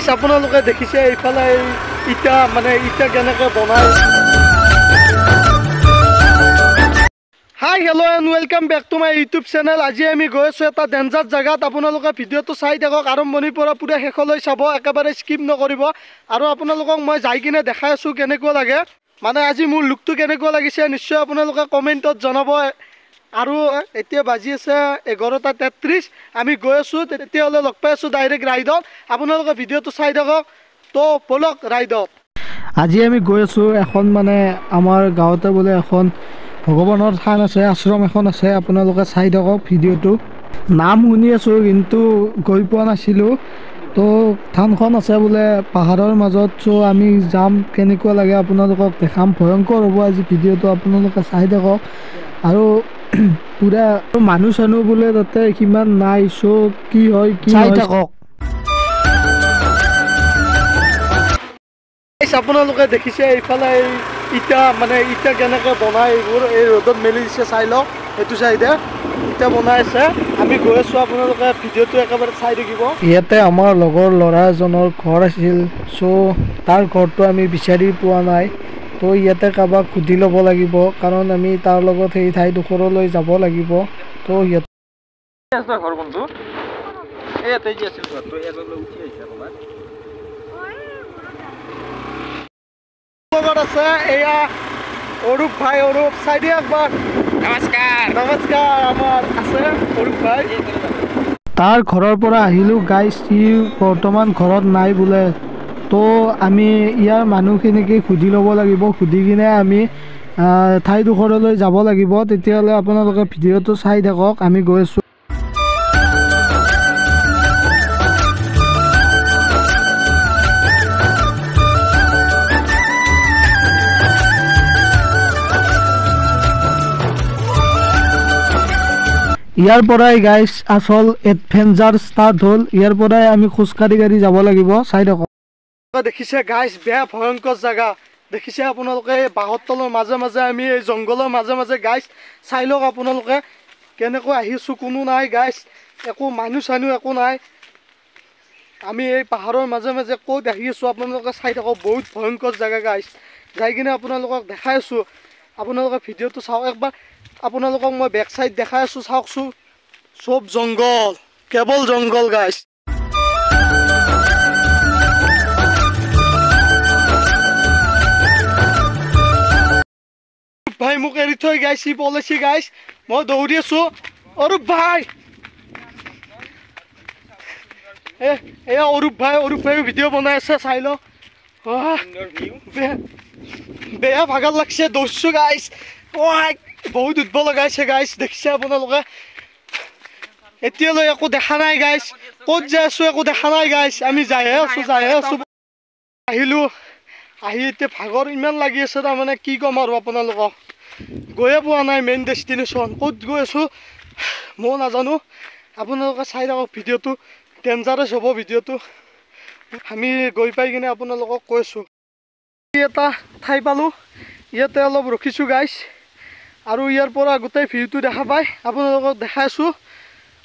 গাইছ আপোনালোকে দেখিছে এইফালে ইটা মানে ইটা কেনেকৈ বনায়। Hi hello and welcome back to my YouTube channel. আজি আমি গৈ আছোঁ এটা ডেঞ্জাৰ জেগাত। আপোনালোকে ভিডিঅ'টো চাই থাকক, আৰম্ভণিৰ পৰা পূৰা শেষলৈ চাব, একেবাৰে স্কিপ নকৰিব। আৰু আপোনালোকক মই যাই কিনে দেখাই আছোঁ কেনেকুৱা লাগে, মানে আজি মোৰ লুকটো কেনেকুৱা লাগিছে নিশ্চয় আপোনালোকে কমেণ্টত জনাব। আৰু এতিয়া বাজি আছে 11:33, আমি গৈ আছোঁ। তেতিয়াহ'লে লগ পাই আছোঁ ডাইৰেক্ট ৰাইডত। আপোনালোকে ভিডিঅ'টো চাই থাকক। তো ব'লক ৰাইডত। আজি আমি গৈ আছোঁ এখন মানে আমাৰ গাঁৱতে বোলে এখন ভগৱানৰ থান আছে, আশ্ৰম এখন আছে। আপোনালোকে চাই থাকক ভিডিঅ'টো। নাম শুনি আছোঁ কিন্তু গৈ পোৱা নাছিলোঁ। তো থানখন আছে বোলে পাহাৰৰ মাজত। চ' আমি যাম, কেনেকুৱা লাগে আপোনালোকক দেখাম। ভয়ংকৰ হ'ব আজি ভিডিঅ'টো, আপোনালোকে চাই থাকক। আৰু পূৰা মানুহ চানুহ বোলে তাতে সিমান নাই। চ' কি হয় কি চাই থাকক। আপোনালোকে দেখিছে এইফালে ইটা মানে ইটা কেনেকৈ বনায়, এইবোৰ এই ৰ'দত মেলি দিছে, চাই লওক। এইটো চাইডে ইটা বনাই আছে। আমি গৈ আছোঁ, আপোনালোকে ভিডিঅ'টো একেবাৰে চাই থাকিব। ইয়াতে আমাৰ লগৰ ল'ৰা এজনৰ ঘৰ আছিল। চ' তাৰ ঘৰটো আমি বিচাৰি পোৱা নাই। তো ইয়াতে কাৰোবাক সুধি ল'ব লাগিব, কাৰণ আমি তাৰ লগত সেই ঠাইডোখৰলৈ যাব লাগিব। তো ইয়াতে লগত আছে এয়া অৰূপ ভাই। অৰূপ চাই দিয়া একবাৰ। নমস্কাৰ নমস্কাৰ। আমাৰ আছে অৰূপ ভাই। তাৰ ঘৰৰ পৰা আহিলোঁ গাইছ, সি বৰ্তমান ঘৰত নাই বোলে। তো আমি ইয়াৰ মানুহখিনিকে সুধি ল'ব লাগিব, সুধি কিনে আমি ঠাইডোখৰলৈ যাব লাগিব। তেতিয়াহ'লে আপোনালোকে ভিডিঅ'টো চাই থাকক, আমি গৈ আছোঁ। ইয়াৰ পৰাই গাইছ আচল এডভেঞ্চাৰ ষ্টাৰ্ট হ'ল। ইয়াৰ পৰাই আমি খোজকাঢ়ি কাঢ়ি যাব লাগিব, চাই থাকক। দেখিছে গাইছ, বেয়া ভয়ংকৰ জেগা দেখিছে আপোনালোকে। এই বাঁহৰ তলৰ মাজে মাজে আমি এই জংঘলৰ মাজে মাজে গাইছ চাই লওক আপোনালোকে কেনেকৈ আহিছোঁ। কোনো নাই গাইছ, একো মানুহ চানুহ একো নাই। আমি এই পাহাৰৰ মাজে মাজে ক'ত আহি আছোঁ আপোনালোকে চাই থাকক। বহুত ভয়ংকৰ জেগা গাইছ, যাই কিনে আপোনালোকক দেখাই আছোঁ। আপোনালোকে ভিডিঅ'টো চাওক একবাৰ। আপোনালোকক মই বেক চাইড দেখাই আছোঁ, চাওকচোন। চব জংঘল, কেৱল জংঘল গাইছ। ভাই মোক এৰি থৈ গাইছ, সি পলাইছি গাইছ। মই দৌৰি আছোঁ। অৰূপ ভাই, এয়া অৰূপ ভাই। অৰূপ ভাই ভিডিঅ' বনাই আছে, চাই লওক। বেয়া ভাগৰ লাগছে, দৌৰছোঁ গাইছ। বহুত উঠব লগাইছে গাইছ, দেখিছে আপোনালোকে। এতিয়ালৈ একো দেখা নাই গাইছ, ক'ত যাই আছোঁ একো দেখা নাই গাইছ। আমি যাইহে আছোঁ, যাইহে আছোঁ। আহিলোঁ, আহি এতিয়া ভাগৰ ইমান লাগি আছে, তাৰমানে কি ক'ম আৰু আপোনালোকক। গৈয়ে পোৱা নাই মেইন ডেষ্টিনেশ্যন, ক'ত গৈ আছোঁ ময়ো নাজানো। আপোনালোকে চাই থাকক ভিডিঅ'টো, ডেঞ্জাৰাছ হ'ব ভিডিঅ'টো। আমি গৈ পাই কিনে আপোনালোকক কৈ আছোঁ। এটা ঠাই পালোঁ, ইয়াতে অলপ ৰখিছোঁ গাইছ। আৰু ইয়াৰ পৰা গোটেই ভিউটো দেখা পায়, আপোনালোকক দেখাই আছোঁ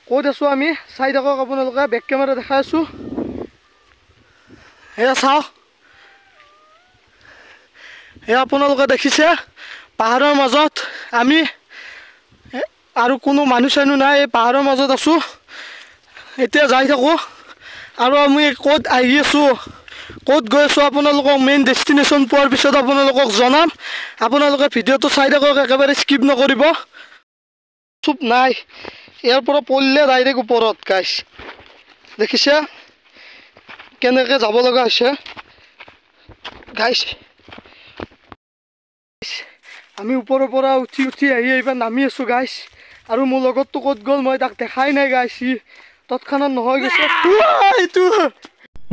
ক'ত আছোঁ আমি। চাই থাকক আপোনালোকে, বেক কেমেৰা দেখাই আছোঁ। এয়া চাওক, এয়া আপোনালোকে দেখিছে পাহাৰৰ মাজত আমি, আৰু কোনো মানুহ চানুহ নাই, এই পাহাৰৰ মাজত আছোঁ। এতিয়া যাই থাকোঁ। আৰু আমি ক'ত আহি আছোঁ, ক'ত গৈ আছোঁ আপোনালোকক মেইন ডেষ্টিনেশ্যন পোৱাৰ পিছত আপোনালোকক জনাম। আপোনালোকে ভিডিঅ'টো চাই থাকক, একেবাৰে স্কিপ নকৰিব। চুপ নাই, ইয়াৰ পৰা পৰিলে ডাইৰেক্ট ওপৰত গাইছ। দেখিছে কেনেকৈ যাব লগা হৈছে গাইছ। আমি ওপৰৰ পৰা উঠি উঠি আহি এইবাৰ নামি আছোঁ গাইছ। আৰু মোৰ লগতটো ক'ত গ'ল মই তাক দেখাই নাই গাইছ, সি তৎক্ষণাত নহয় গৈছে। এইটো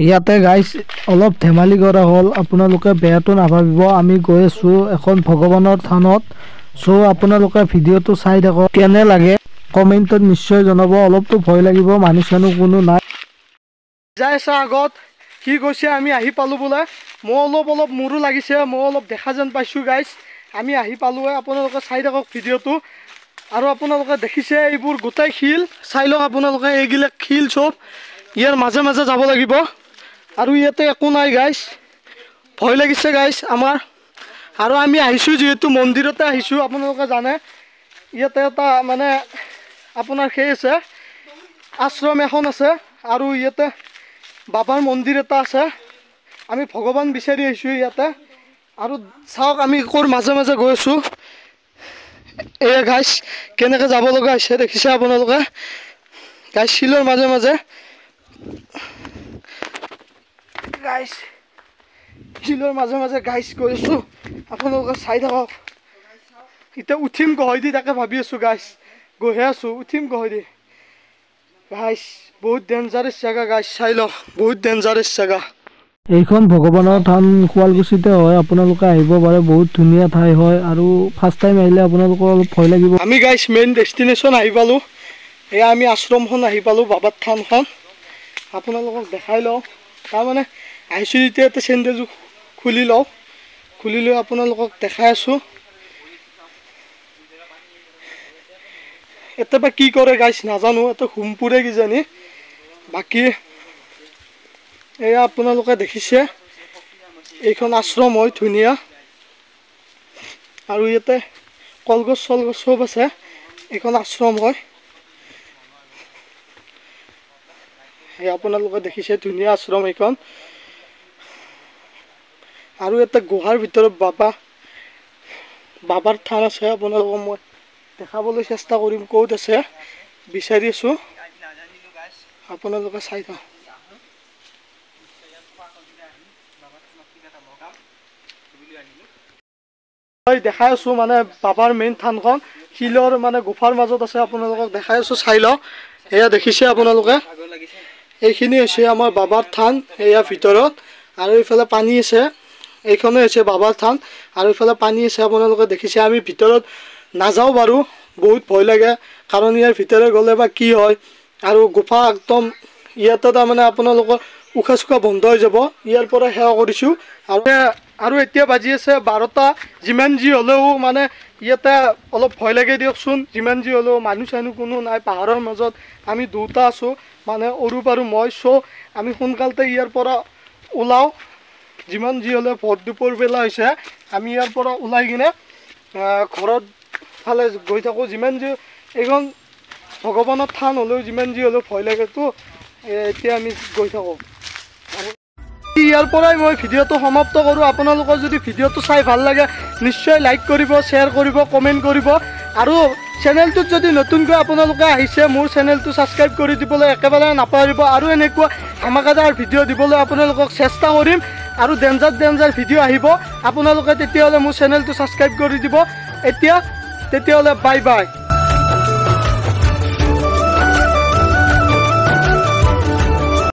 ইয়াতে গাইছ অলপ ধেমালি কৰা হ'ল, আপোনালোকে বেয়াটো নাভাবিব। আমি গৈ আছোঁ এখন ভগৱানৰ থানত। চ' আপোনালোকে ভিডিঅ'টো চাই থাকক, কেনে লাগে কমেণ্টত নিশ্চয় জনাব। অলপতো ভয় লাগিব, মানুহ চানুহ কোনো নাই। যাই আছে আগত, সি কৈছে আমি আহি পালোঁ বোলে। মই অলপ অলপ মোৰো লাগিছে, মই অলপ দেখা যেন পাইছোঁ গাইছ। আমি আহি পালোঁৱে, আপোনালোকে চাই থাকক ভিডিঅ'টো। আৰু আপোনালোকে দেখিছে এইবোৰ গোটেই শিল, চাই লওক আপোনালোকে এইবিলাক শিল চব। ইয়াৰ মাজে মাজে যাব লাগিব। আৰু ইয়াতে একো নাই গাইছ, ভয় লাগিছে গাইছ আমাৰ। আৰু আমি আহিছোঁ যিহেতু মন্দিৰতে আহিছোঁ, আপোনালোকে জানে ইয়াতে এটা মানে আপোনাৰ সেই আছে, আশ্ৰম এখন আছে আৰু ইয়াতে বাবাৰ মন্দিৰ এটা আছে। আমি ভগৱান বিচাৰি আহিছোঁ ইয়াতে। আৰু চাওক আমি ক'ৰ মাজে মাজে গৈ আছোঁ। এয়া গাইছ কেনেকৈ যাব লগা হৈছে দেখিছে আপোনালোকে গাইছ, শিলৰ মাজে মাজে গাইছ, শিলৰ মাজে মাজে গাইছ গৈ আছোঁ, আপোনালোকে চাই থাকক। এতিয়া উঠিম গহৈ দি তাকে ভাবি আছোঁ গাইছ, গৈহে আছোঁ, উঠিম গহৈ দি গাইছ। বহুত ডেঞ্জাৰাছ জেগা গাইছ, চাই লওক, বহুত ডেঞ্জাৰাছ জেগা। এইখন ভগৱানৰ থান শুৱালকুছিতে হয়, আপোনালোকে আহিব পাৰে, বহুত ধুনীয়া ঠাই হয়। আৰু ফাৰ্ষ্ট টাইম আহিলে আপোনালোকৰ অলপ ভয় লাগিব। আমি গাইছ মেইন ডেষ্টিনেশ্যন আহি পালোঁ, এয়া আমি আশ্ৰমখন আহি পালোঁ, বাবাৰ থানখন আপোনালোকক দেখাই লওঁ। তাৰমানে আহিছোঁ যেতিয়া এটা চেণ্ডেলযোৰ খুলি লওঁ, খুলি লৈ আপোনালোকক দেখাই আছোঁ। এতিয়া বা কি কৰে গাইছ নাজানো, এটা হোমপুৰে কিজানি। বাকী এয়া আপোনালোকে দেখিছে এইখন আশ্ৰম হয়, ধুনীয়া। আৰু ইয়াতে কলগছ চলগছ চব আছে, এইখন আশ্ৰম হয়। এয়া আপোনালোকে দেখিছে ধুনীয়া আশ্ৰম এইখন। আৰু এটা গুহাৰ ভিতৰত বাবাৰ থান আছে, আপোনালোকক মই দেখাবলৈ চেষ্টা কৰিম ক'ত আছে, বিচাৰি আছোঁ, আপোনালোকে চাই থাকক। দেখাই আছোঁ মানে বাবাৰ মেইন থানখন শিলৰ মানে গুফাৰ মাজত আছে, আপোনালোকক দেখাই আছোঁ, চাই লওক। এয়া দেখিছে আপোনালোকে, এইখিনি হৈছে আমাৰ বাবাৰ থান, এয়া ভিতৰত। আৰু এইফালে পানী আছে, এইখনে হৈছে বাবাৰ থান। আৰু এইফালে পানী আছে, আপোনালোকে দেখিছে। আমি ভিতৰত নাযাওঁ বাৰু, বহুত ভয় লাগে, কাৰণ ইয়াৰ ভিতৰে গ'লে বা কি হয়। আৰু গুফা একদম ইয়াতে তাৰমানে আপোনালোকৰ উশাহ চুশাহ বন্ধ হৈ যাব। ইয়াৰ পৰা সেৱা কৰিছোঁ। আৰু এতিয়া বাজি আছে 12টা। যিমান যি হ'লেও মানে ইয়াতে অলপ ভয় লাগে দিয়কচোন, যিমান যি হ'লেও মানুহ চানুহ কোনো নাই, পাহাৰৰ মাজত আমি দুটা আছোঁ, মানে অৰূপ আৰু মই। চ' আমি সোনকালতে ইয়াৰ পৰা ওলাওঁ, যিমান যি হ'লেও ভৰ দুপৰ বেলা হৈছে। আমি ইয়াৰ পৰা ওলাই কিনে ঘৰত ফালে গৈ থাকোঁ। যিমান যি এইখন ভগৱানৰ থান হ'লেও যিমান যি হ'লেও ভয় লাগেতো, এতিয়া আমি গৈ থাকোঁ। ইয়াৰ পৰাই মই ভিডিঅ'টো সমাপ্ত কৰোঁ। আপোনালোকৰ যদি ভিডিঅ'টো চাই ভাল লাগে নিশ্চয় লাইক কৰিব, শ্বেয়াৰ কৰিব, কমেণ্ট কৰিব। আৰু চেনেলটোত যদি নতুনকৈ আপোনালোকে আহিছে মোৰ চেনেলটো ছাবস্ক্ৰাইব কৰি দিবলৈ একেবাৰে নাপাহৰিব। আৰু এনেকুৱা ধামাকাদাৰ ভিডিঅ' দিবলৈ আপোনালোকক চেষ্টা কৰিম, আৰু ডেঞ্জাৰ ডেঞ্জাৰ ভিডিঅ' আহিব। আপোনালোকে তেতিয়াহ'লে মোৰ চেনেলটো ছাবস্ক্ৰাইব কৰি দিব। এতিয়া তেতিয়াহ'লে বাই বাই।